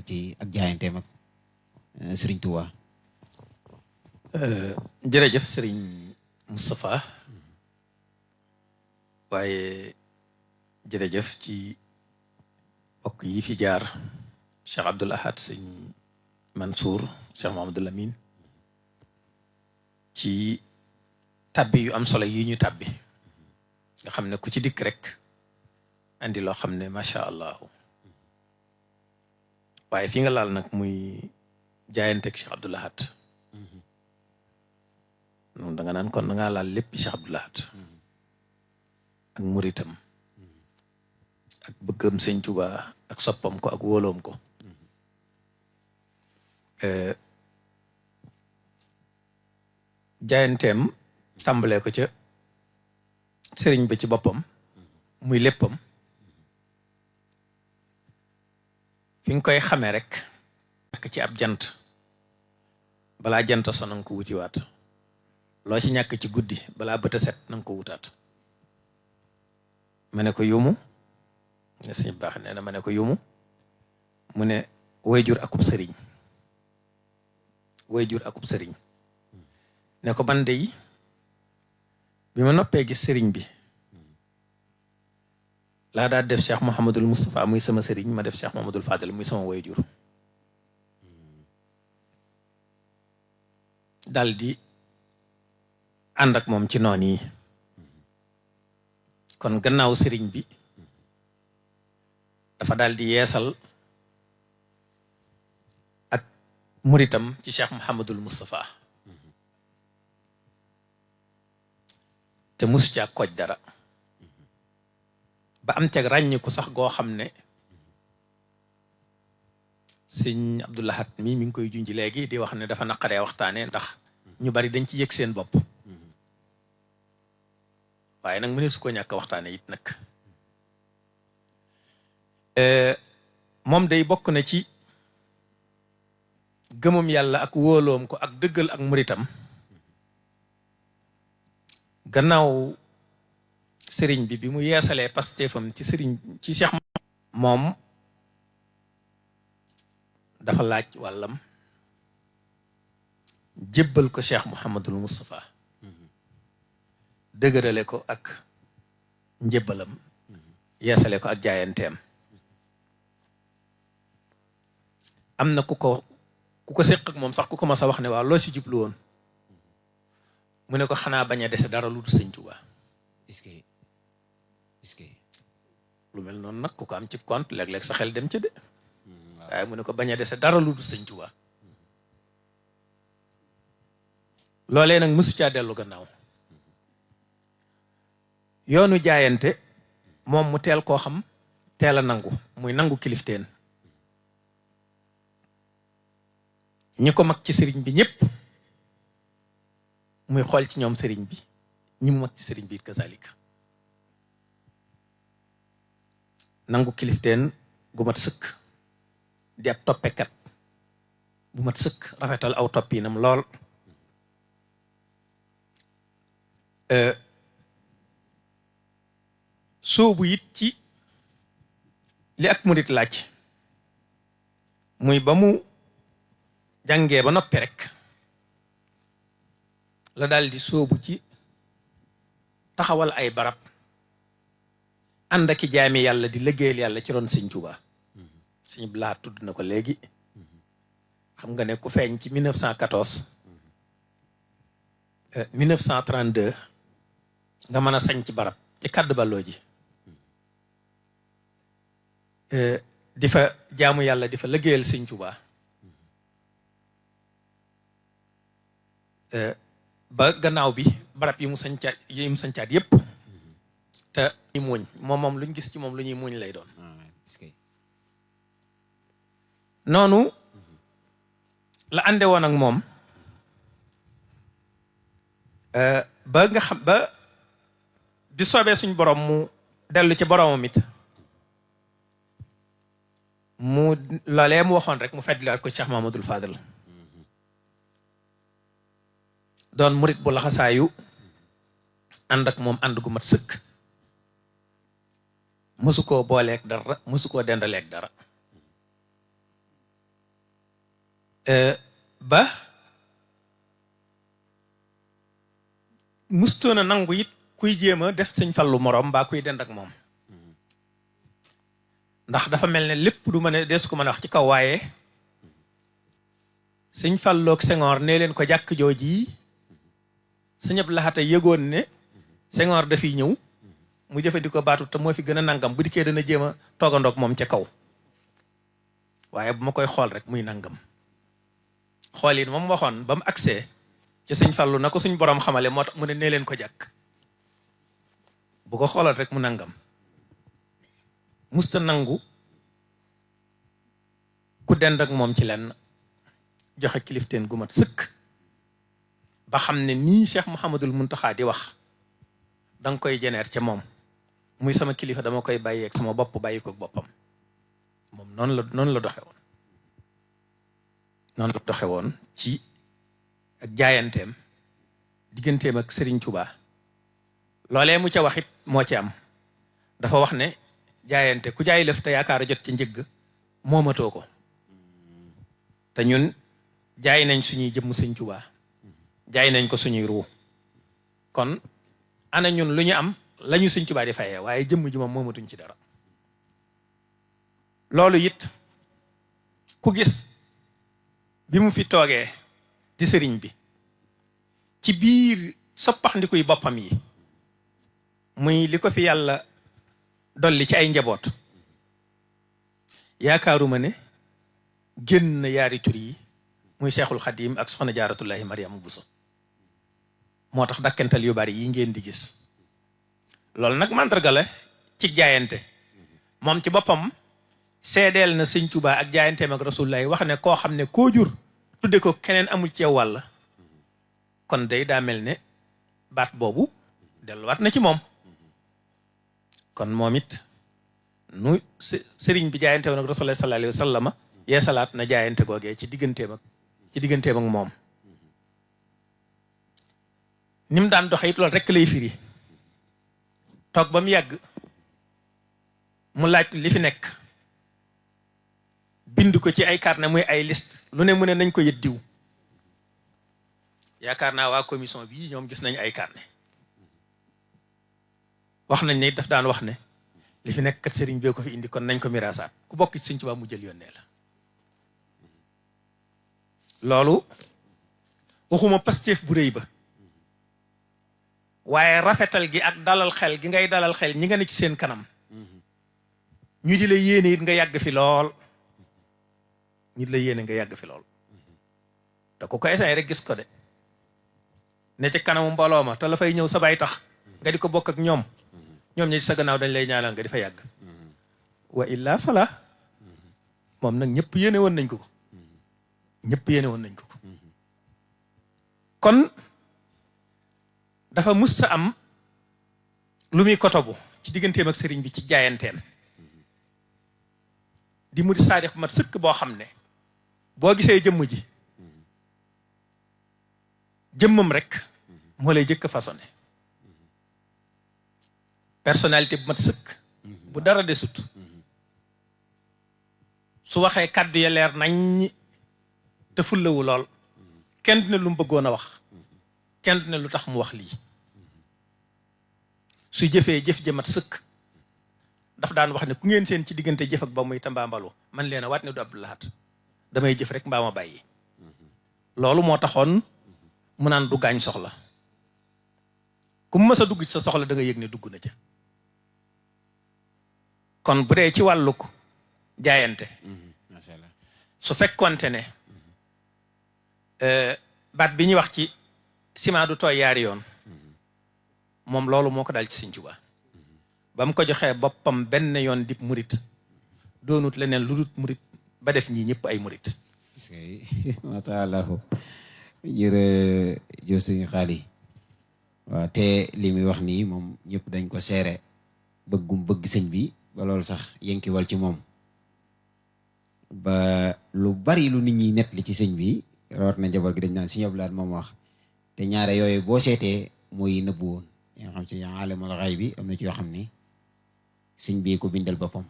ci ak jaayanteem ak Serigne Touba. jërëjëf Serigne Moustapha waaye jërëjëf ci mbokk yi fi jaar Cheikh Abdoul Ahad sëñ Mansour Cheikh Mouhamadou Lamine ci tabbi yu am solo yi ñu tabbi nga xam ne ku ci dikk rek andi loo xam ne macha allah waaye fi nga laal nag muy jaayanteeg Cheikh Abdoul Ahad noonu da nga naan kon da ngaa laal lépp Cheikh Abdoul Ahad ak muritam ak bëggam sëñ Tuubaa ak soppam ko ak wóoloom ko jaayanteem tàmbalee ko ca sëriñ ba ci boppam muy léppam fi nga koy xamee rek ak ci ab jant balaa jant so nanga ko wutiwaat loo ci ñàkk ci guddi balaa bët a set nanga ko wutaat ma ne ko yumu ne suñu baax nee na ma ne ko yumu mu ne wayjur akub sëriñ wayjur akub sëriñ ne ko man de yi bi ma noppee gis sëriñ bi laa daal def Cheikh Mouhamadul Moustapha muy sama sëriñ ma def Cheikh Mouhamadul Fadel muy sama wayjur dal di ànd ak moom ci noon yi kon gannaaw sëriñ bi dafa daal di yeesal ak muritam ci Cheikh Mouhamadul Moustapha te mus caa kooj dara ba am teg ràññiku sax goo xam ne sëñ Abdoul Ahad mi ngi koy junj léegi di wax ne dafa naqaree waxtaane ndax ñu bari dañ ci yëg seen bopp waaye nag mu ne su ko ñàkk waxtaane it nag moom day bokk na ci gëmam yàlla ak wóoloom ko ak dëggal ak muritam gannaaw sëriñ bi mu yeesalee pastéefam ci sëriñ ci Cheikh moom dafa laaj wàllam jébbal ko Cheikh Mouhamadul Moustapha dëgërale ko ak njébbalam yeesale ko ak jaayanteem am na ku ko séq ak moom sax ku ko mas a wax ne waaw loo ci jublu woon mu ne ko xanaa bañ a dese dara lu dul sëñ Tuubaa est-ce que lu mel noonu nag ku ko am ci compte léeg-léeg sa xel dem ca de waaye mu ne ko bañ a dese dara lu dul sëñ Tuubaa loolee nag mësu caa dellu gannaaw yoonu jaayante moom mu teel koo xam teel a nangu muy nangu kilifteen ñi ko mag ci sëriñ bi ñëpp muy xool ci ñoom sëriñ bi ñi mu mag ci sëriñ bi it kazalika nangu kilifteen gu mat sëkk di ab toppekat bu mat sëkk rafetal aw toppinam lool soobu it ci li ak murit laaj muy ba mu jàngee ba noppi rek la daal di soobu ci taxawal ay barab ànd ak i jaami yàlla di liggéeyal yàlla ci ron sëñ Tuubaa sëñ Abdoul Ahad tudd na ko léegi xam nga ne ku feeñ ci 1914 1932 nga mën a sañ ci barab ci kàddu balloo ji di fa jaamu yàlla di fa liggéeyal sëñ Tuubaa ba gannaaw bi barab yi mu sañcaat yépp te ñu muuñ moom lu ñu gis ci moom lu ñuy muuñ lay doon noonu la ànde woon ak moom ba nga xam ba di soobee suñ borom mu dellu ci boromam it mu loolee mu waxoon rek mu feddliwaat ko Cheikh Mamadou Fadel doon murit bu laxasaayu ànd ak moom ànd gu mat sëkk mësu koo booleeg dara mësu koo dendaleeg dara ba mustoona nangu it kuy jéem a def sëñ Fallu moroom mbaa kuy dend ak moom ndax dafa mel ne lépp du mën a des ko mën a wax ci kaw waaye sëñ Fallu ak Senghor nee leen ko jàkk jooji sëñ Abdou Lahad yëgoon ne Senghor dafiy ñëw mu jëfandikoo baatu te moo fi gën a nangam bu dikkee dana jéem a toogandoog moom ca kaw waaye bu ma koy xool rek muy nangam xool yi moom waxoon ba mu agsee ci sëñ Fallu na ko suñ borom xamale moo tax mu ne nee leen ko jàkk bu ko xoolal rek mu nangam musta nangu ku dend ak moom ci lenn joxe kilifteen gu mat sëkk ba xam ne nii Cheikh Mouhamadul Muntaxa di wax danga koy jeneer ca moom muy sama kilifa dama koy bàyyeeg sama bopp bàyyi ko boppam moom noonu la doxe woon noonu la doxe woon ci ak jaayanteem digganteem ak Serigne Touba loolee mu ca waxit moo ci am dafa wax ne jaayante ku jaay lëf te yaakaar a jot ci njëgg moomatoo ko te ñun jaay nañ suñuy jëmm Serigne Touba jaay nañ ko suñuy ruu kon ana ñun lu ñu am lañu Serigne Touba di fayee waaye jëmm ji moom moomatuñ ci dara loolu it ku gis bi mu fi toogee di sëriñ bi ci biir soppax ndikuy boppam yi muy li ko fi yàlla dolli ci ay njaboot yaakaaruma ne génn yaari tur yi muy Seexul Xadiim ak soxna Jaaratullaahi Mariama Buso moo tax dakkantal yu bari yi ngeen di gis loolu nag màndarga la ci jaayante moom ci boppam seedeel na sëñ Tuubaa ak jaayanteem ak Rasulullaahi wax ne koo xam ne koo jur tudde ko keneen amul ci wàll kon day daa mel ne baat boobu delluwaat na ci moom kon moom it nu sëriñ bi jaayante woon ak Rasulullaahi sallallaahu alayhi wa sallam yee salaat na jaayante googee ci digganteem ak moom ni mu daan doxe it loolu rekk lay firi toog ba mu yàgg mu laaj li fi nekk bind ko ci ay carnet muy ay liste lu ne mu ne nañ ko yët diw yaakaar naa waa commission bii ñoom gis nañ ay carnet wax nañ ne daf daan wax ne li fi nekk kat sëriñ bee ko fi indi kon nañ ko miraasaat ku bokk ci Sëriñ Tuubaa mu jël yónnee la loolu waxuma Pastef bu rëy ba waaye rafetal gi ak dalal xel gi ngay dalal xel ñi nga ne ci seen kanam ñu di la yéene it nga yàgg fi lool ñu di la yéene nga yàgg fi lool te ku ko essayé rek gis ko de ne ci kanamu mbooloo ma te la fay ñëw sa baay tax nga di ko bokk ak ñoom ñi ci sa gannaaw dañ lay ñaanal nga di fa yàgg wa illaa fala moom nag ñëpp yéene woon nañ ko kon dafa mus sa am lu muy kotobu ci digganteem ak sëriñ bi ci jaayanteem di mu di saadix mat sëkk boo xam ne boo gisee jëmm ji jëmmam rek moo lay jëkk façonné personnalité bu mat sëkk bu dara desut su waxee kàddu ya leer nañ te fullawu lool kenn dina lu mu bëggoon a wax kenn dina lu tax mu wax lii su jëfee jëf ja mat sëkk daf daan wax ne ku ngeen seen ci diggante jëf ak ba muy tambaambalu man leen a waat ne du Abdou Lahad damay jëf rek mbaa ma bàyyi loolu moo taxoon mu naan du gaañ soxla ku mu mës a dugg ci sa soxla da nga yëg ne dugg na ca kon bu dee ci wàllug jaayante masha Allah su fekkonte ne baat bi ñuy wax ci ciment du tooy yaari yoon moom loolu moo ko dal ci Sëriñ Tuubaa ba mu ko joxee boppam benn yoon dib murit doonut leneen lu dut murit ba def ñii ñëpp ay murit masha Allah jërëjëf sëñ Xaali waaw te li muy wax nii moom ñëpp dañ ko seere bëgg sëñ bi ba loolu sax yënkiwal ci moom ba lu bari lu nit ñi net li ci sëñ bi rawat na njaboot gi dañ naan Sëñ Abdou Lahad moom wax te ñaare yooyu boo seetee mooy nëbbu woon yoo xam ci alamul xayb bi am na ci yoo xam ni sëñ bi ko bindal boppam